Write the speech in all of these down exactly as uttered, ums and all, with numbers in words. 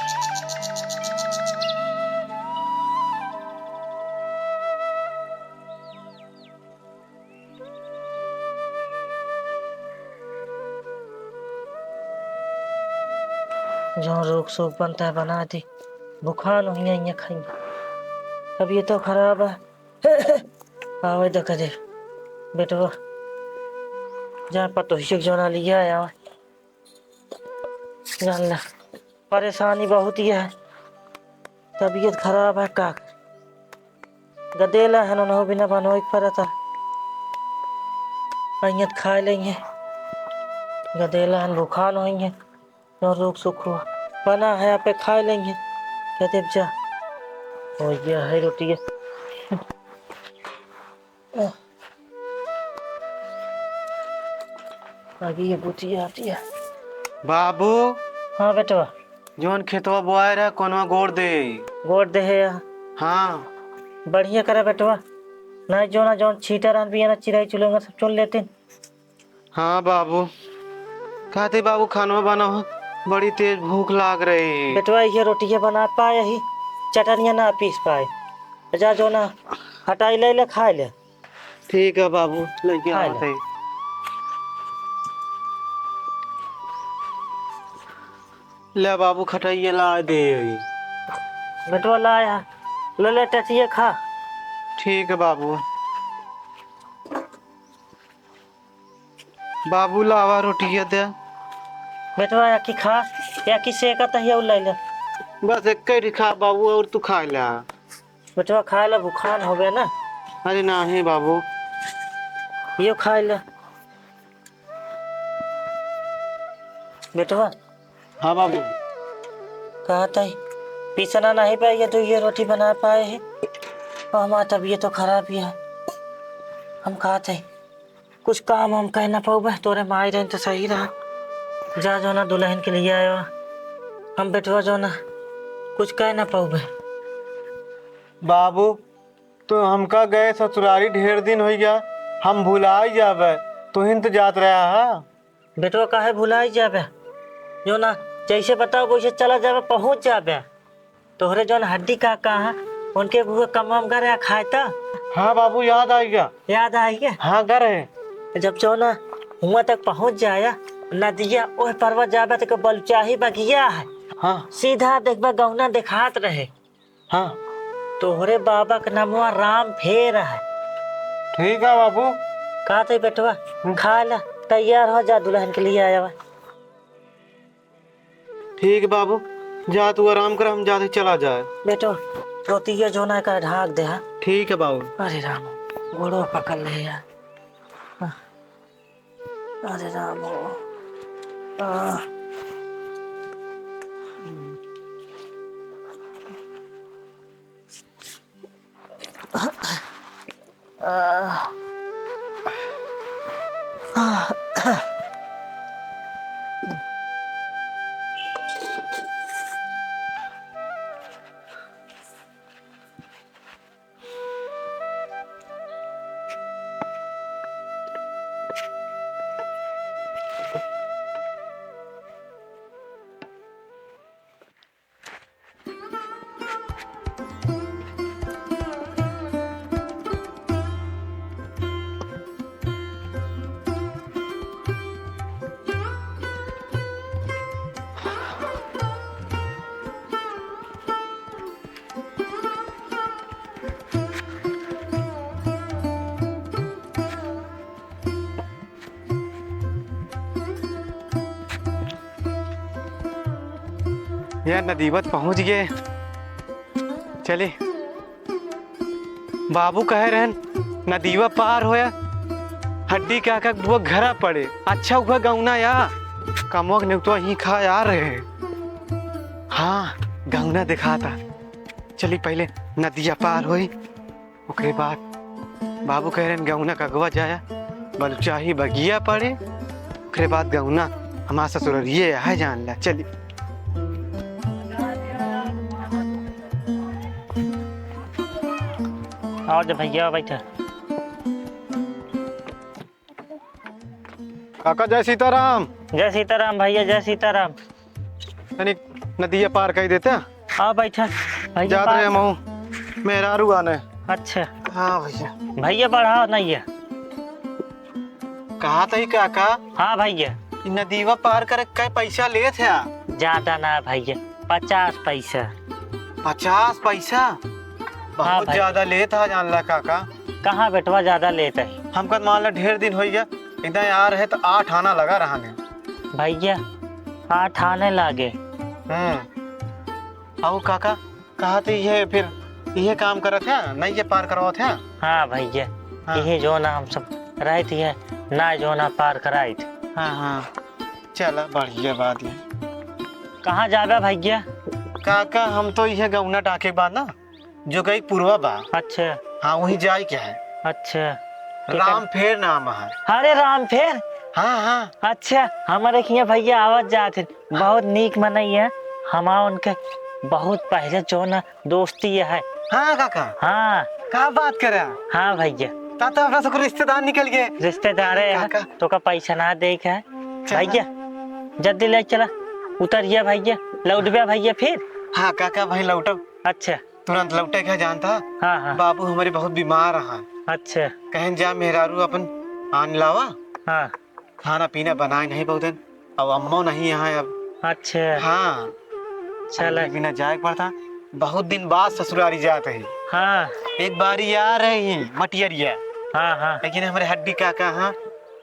जौन रोग सोग बनता है, बना दे। भुखान हुइया, हियाँ खाइया। तबियतो खराब है। आवे दे कदे। बेटवा, जा पतोहिया के जौना लिया आवा। जान ला, परेशानी बहुत ही है, तबियत खराब है का। गदेला है, उन्हों बिना बनोई परता। अइयत खाए लेंगे, गदेला है, भुखान होइए, न रोग सुख हुआ। बना है, आपे खाए लेंगे। कहते जा, हो गया है रोटी। आगे ये बुचिया आती है। बाबू। हाँ बेटवा। जौन खेतवा बोआए रहा, कोनवा गोड़ दे। गोड़ दे है या? हाँ। बढ़िया करा बेटवा। ना जो ना जौन छीटा रहन भी है ना, चिराई चुलेंगे सब चुन लेते। हाँ बाबू। कहते बाबू खानवा बनाओ, बड़ी तेज भूख लाग रही। बेटवा ये रोटिया बना पाए ही, चटनिया ना पीस पाए। जा जो ना हटाई ले ले, खाए ले। ठीक है बाबू, लेके खा ले। आवत है। ले बाबू, खटाइए ला दे। बेटवा लाया, ले ले टचिए खा। ठीक है बाबू। बाबू लावा रोटिया दे। बेटवा या की खा, या की सेकत है, ये ले ले। बस एक ही खा बाबू, और तू खा ले। बेटवा खाए ला भुखान हो गया ना? अरे नाही बाबू। यो खाए ला। बेटवा। हाँ बाबू। कहत है, पीसना नहीं पाए, ये तो ये रोटी बना पाए है। और हमार तबियत तो खराब ही है। हम कहत है, कुछ काम हम कह ना पउबे, तोरे माई रहिन तो सही रहा। जा जो ना दुलहिन के लिए आयो, हम बेटवा जो ना कुछ कह ना पउबे। बाबू, तो हमका गए ससुरारी ढेर दिन होइ गया, हम भुलाई जाबे, तुहिन तो जात रहा हा। बेटवा काहे भुलाई जाबे, जो ना जैसे बताओ वैसे चला जाबे, पहुँच जाबे। तोहरे जौन हड्डी काका हैं, उनके बुआ कमवा में गए रहे खाए त? हाँ बाबू, याद आ गया। याद आ गया? हाँ, गए रहे। जब जौन हुआँ तक पहुँच जाया, नदिया ओह परवा जाबे तक बलुचाही बगिया है। हाँ। सीधा देखबे गौना देखात रहे। हाँ। तोहरे बाबा के नमवा राम फेर है। ठीक है बाबू। का ते बेटवा, हम्म। खा ला, तैयार हो जा, दुलहिन के लिए आया बा। ठीक बाबू, जा तू आराम कर, हम जाते चला जाए। बेटो, रोटिया जो ना कर ढाक दे, हाँ? ठीक है बाबू। अरे राम, गोड़ो पकड़ ले यार। हाँ। अरे राम। आ। यार, नदीवा त पहुँच गए। चली, बाबू कहे रहन, नदीवा पार होया, हड्डी काका के बुआ घरा पड़े। अच्छा हुआ गौना या, कमवा के नेउतवा ही खा आ रहे। हाँ, गौना देखाता। चली, पहले नदिया पार होई। ओकरे बाद बाबू कहे रहन, "गौना कगवा जाया, बलुचाही बगिया पड़े।" ओकरे बाद गौना हमार ससुररिये है, जान ला। चली। आओ जा भैया, बैठा। काका, जय सीताराम। जय सीताराम भैया, जय सीताराम। तनी नदिया पार कइ देता। हाँ, बैठा। भैया, जात रहे पार। हमहू मेहरारू आने। अच्छा। हाँ भैया। भैया, बढ़ाओ नहीं है। कहा तही काका? हाँ भैया। ई नदीवा पार करे कै पैसा लेत है? ज्यादा ना भैया, पचास पैसा। पचास पैसा? हाँ बहुत भैया। ज्यादा लेत है, जान ला काका। कहाँ बेटवा ज्यादा लेत है? हमका मान ला ढेर दिन होइ गया, इधर आ रहे तो आठ आना लगा रहा ने। भैया, आठ आने लागे। हम्म। अउ काका, कहा थे ये फिर ये काम करत है, नइया पार करवात है? हाँ भैया, हाँ। यही जौन हम सब रहत है, नाय जौन पार कराइत। हाँ, हाँ, चला बढ़िया बात है। कहाँ जाबे भैया? काका, हम तो ये गौना डाके बा ना, जो गई पुरवा बा। अच्छा। हाँ, वहीं जाए के है। अच्छा। केकर? रामफेर नाम है। अरे रामफेर? हाँ, हाँ। अच्छा, हमारे हियाँ भैया आवत जात है, बहुत नीक मनई है। हमार उनके बहुत पहिले जौन दोस्ती है। हाँ काका। हाँ। का बात करे? हाँ भैया। ता तो अपना सबके रिश्तेदार निकल गए। रिश्तेदार है, काका। तोका पैसा ना दे के है। चला। भैया, जल्दी ले चला। उतरिया भैया, लौटबे भैया फिर। हाँ काका, भाई लौटब। अच्छा। तुरंत लौटे के जानता? हाँ, हाँ। बाबू हमारे बहुत बीमार हैं। अच्छा। कहन जा मेहरारू अपन आन लावा। हाँ। खाना पीना बनाए नहीं बहुत दिन, अब अम्मो नहीं यहाँ अब। अच्छा। हाँ। चला। अम्मी बिना जाए के पड़ता। बहुत दिन बाद ससुरारी जात है। हाँ। एक बारी आ रही मटियरिया। हाँ, हाँ। लेकिन हमारे हड्डी काका हाँ,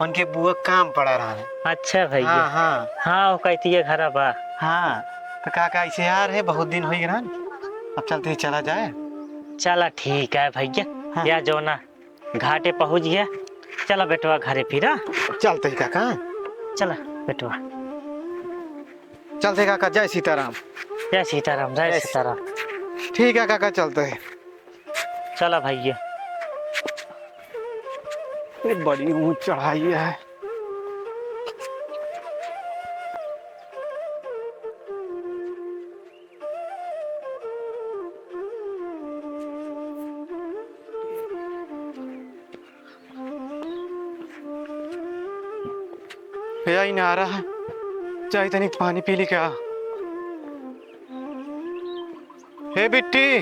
उनके बुआ काम पड़ा रहा है। अच्छा भैया। हाँ, हाँ। हाँ, वो कहती है घर बा। हाँ, तो काका ऐसे आ रहे, बहुत दिन हो गए ना, अब चलते ही चला जाए। चला ठीक है भैया, हाँ। या जो ना घाटे पहुँच गया। चला बेटवा घरे फिर, हाँ? चलते ही काका। चला बेटवा। चलते काका, जय सीताराम। जय सीताराम, जय जय सीताराम। ठीक है काका, चलते हैं। चला भैया। ये बड़ी ऊंच चढ़ाई है। भैया, ई नारा है, चाहे तनिक पानी पी ली का? हे बिट्टी,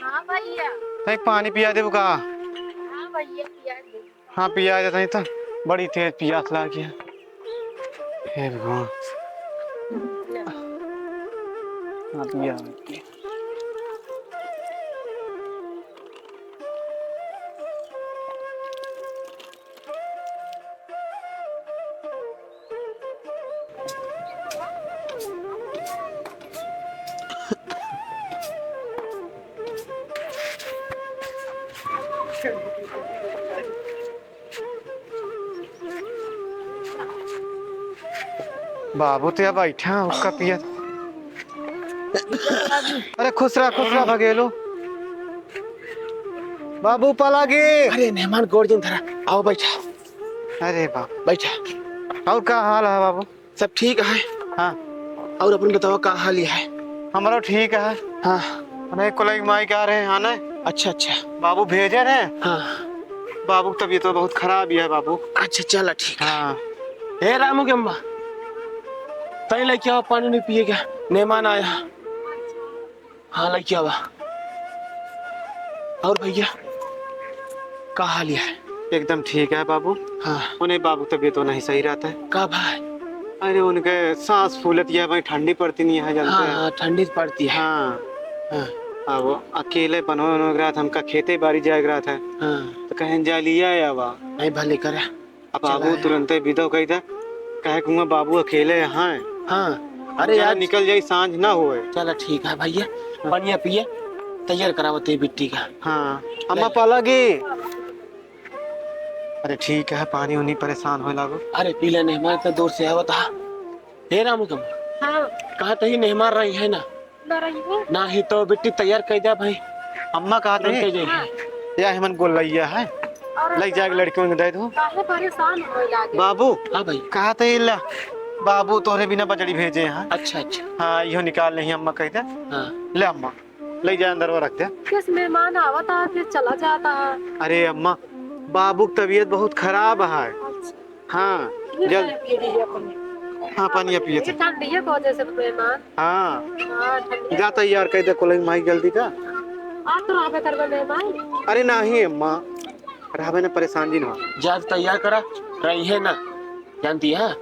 हाँ भैया। तनिक पानी पिया देबू का? हाँ भैया, पिया दे। हाँ, पिया दे तनी तो, बड़ी तेज पियास लागी है। हे भगवान। हाँ, पिया। बाबू तो यहाँ बैठा है, उसका पिया। अरे खुश रहा, खुश रहा भगेलो। बाबू पलागी। अरे मेहमान गोड़ जिन धरा, आओ बैठा। अरे बाप। बैठा। और का हाल है बाबू? सब ठीक है। हाँ। और अपन बतावा का हाल है? हमारा ठीक है। हाँ। नहीं, कुलई माई कह रहे हैं, हाँ ना? अच्छा, अच्छा। बाबू भेजे रहे। हाँ। बाबू की तबीयत तो बहुत खराब ही है बाबू। अच्छा, चला ठीक है। हाँ। हे रामू के अम्मा, तई लेके आओ पानी नहीं पिएगा, मेहमान आया। हाँ, लइके आवा। और भैया, का हाल है? एकदम ठीक है बाबू। हाँ। उन्हें बाबू तबीयत तो नहीं सही रहता है। का भाई? अरे, उनके सांस फूलत है भाई, ठंडी पड़ती नहीं है, जानते हाँ, हैं? हाँ, ठंडी पड़ती है। हाँ। हाँ। अब अकेले बनवे बनवे के रहत, हमका खेते बाड़ी जाए के रहत है। हाँ। तो कहें जा लिया आवा। नहीं, भले करा। अब चला बाबू आया। तुरंते विदा कई दे, काहे कि हुआं बाबू अकेले हैं। हाँ, अरे चला यार। निकल जाई, सांझ ना होए। चला ठीक है भैया, हाँ। पनिया पिए, तैयार करावत है बिट्टी का। हाँ, अम्मा ले। पालागी। अरे ठीक है, पानी उनी परेशान होए लागो। अरे पी ले, मेहमान इतना दूर से आवत हा। हे रामू कम। हाँ। कहा तही मेहमान रही है ना? ना रही हो। ना ही तो बिट्टी तैयार कर दे भाई। अम्मा कहा तुरंत थे? कर दे। हाँ। या हमन गोलैया है। और लई जाके लड़कियों के दे दो। काहे परेशान होए लागे? बाबू। हाँ भाई। कहा थे इल्ला? बाबू तोहरे बिना बजड़ी भेजे हैं। अच्छा, अच्छा। हाँ, इहो निकाल नहीं अम्मा कह दे। हाँ। ले अम्मा, लई जा अंदर वो रख दे। किस मेहमान आवत है, फिर चला जाता है। अरे अम्मा, बाबू की तबीयत बहुत खराब है। अच्छा। हाँ, ये जल- चाय पी लीजिए अपन। हाँ, पानी पिए थे। ये ठंडी है, बहुत जैसे मेहमान। हाँ। हाँ, ठंडी है। जा तैयार कर दे, कोलई माई जल्दी का। आज तो रहबे करबे मेहमान। अरे नहीं अम्मा, रहबे ना, परेशान जिन हो। जा तैयार करा, रही है ना, जानती है,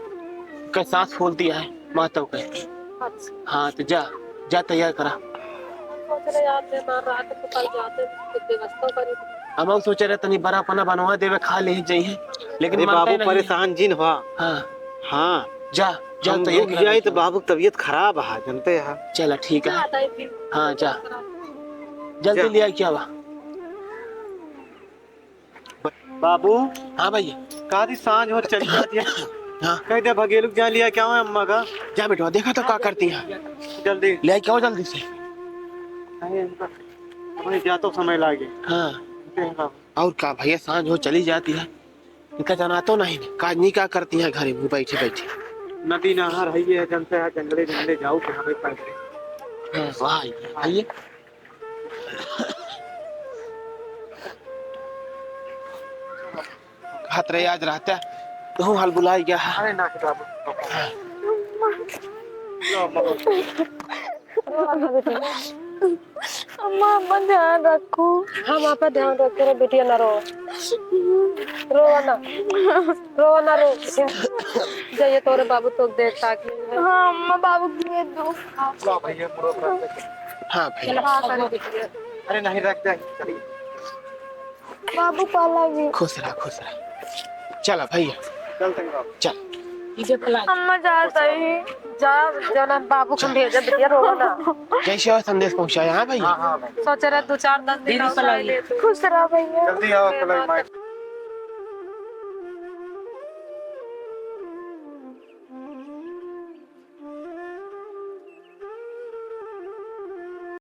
के सांस फूलती है, माता के। अच्छा। हाँ, तो जा, जा तैयार करा। सोच रहे यार, मेहमान रात को कल जाते, कुछ व्यवस्था करी। हम सोचे रहे तनी बड़ा पना बनवा देवे, खा ले जाइए, लेकिन अरे मनते बाबू, नहीं। परेशान जिन हुआ। हाँ। हाँ। जा, जा हम तैयार रुक करा जाए तो। बाबू की तबीयत खराब है, जानते हैं। चला ठीक है। हाँ, जा। जल्दी जा। ले आई क्या बा? बाबू। हाँ भैया। कहा थी सांझ हो चली जाती है। हाँ। कह दे भगेलू के जा लिया क्या है अम्मा का? जा बेटवा, देखा तो का करती है। जल्दी। ले आई क्या हो जल्दी से। नहीं, इनका अबे जा तो समय लागे। हाँ। ठीक है बाबू। और का भैया, सांझ हो चली जाती है। इनका जाना तो नहीं, काज नहीं का करती है घरे में बैठे बैठे। नदी नहर है ये, जनते है, जंगले जंगले जाओ, कहाँ पे पैदल। हाँ, वाह, ये भैया। हाथ रे आज रहता, तू हाल बुलाई गया है। अरे ना, बाबू। हाँ। अम्मा, अम्मा, ध्यान रखो। हम आपका ध्यान रखे रे बिटिया, ना रो। रो ना। रो ना, रो। जाइए, तोरे बाबू तो देख ताकि। हाँ, अम्मा, बाबू के दो। हाँ, भैया। हाँ, करे बिटिया। अरे नहीं, रख दे, चलिए। बाबू पाला भी। खुश रहा, खुश रहा। चला भैया। चलते हैं बाबू। चल। अम्मा जात ही। जा, जना बाबू को भेजा, बिटिया रोवा ना। जैसे हो संदेश पहुँचाया, हाँ भैया। हाँ, हाँ, भाई। सोचे रहे दो चार दस दिन दीदी और पलाई। ले तू। खुश रहा भैया। जल्दी आओ, पलाई माई।